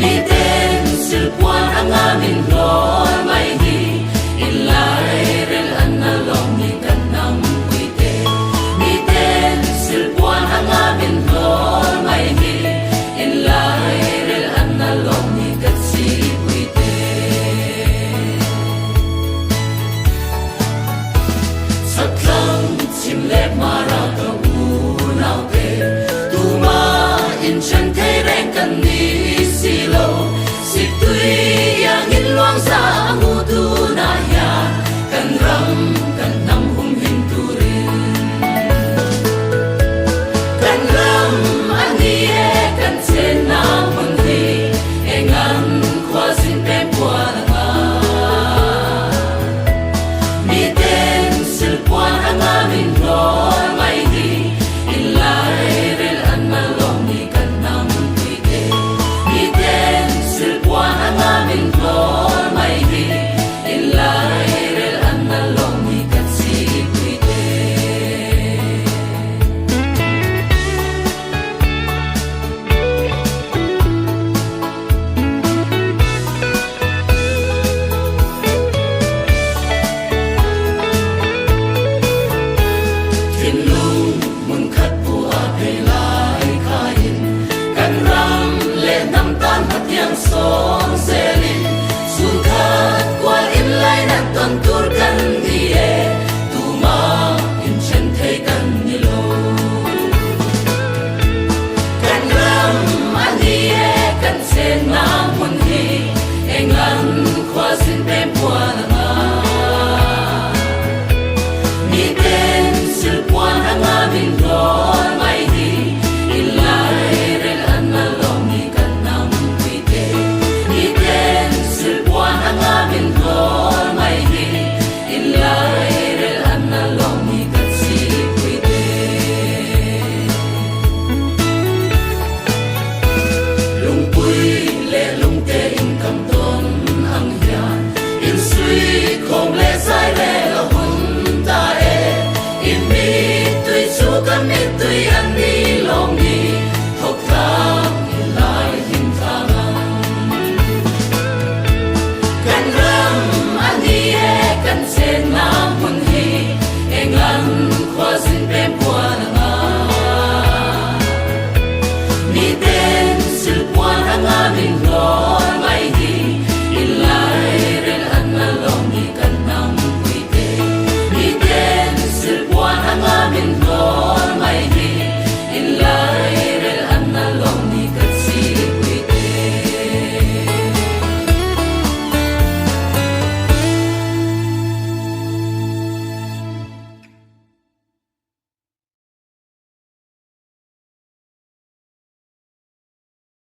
Miten silpuan anga min hlawl mai hi in lairil an na lawm ni kan hnam puite. Miten silpuan anga min hlawl mai hi in lairil an na lawm ni kan sipuite. Chakthlang chhim leh hmara ka unaute tuma inthen thei reng kan ni si lo. Siktui iangin luang za a hmu tunah hian kan ram kan hnam humhim turin. Kan ram a ni e kan chenna hmun hi engan khua zin peng puan a nga. Miten silpuan anga min hlawl mai hi in lairil an mal lawm ni kan hnam puite. Miten silpuan anga min hlawl mai hi in lairil an mal lawm ni kan sipuite. Thinlung hmun khat pu a phei lai khaiin kan ram leh hnam tan hmatiang sawng zel.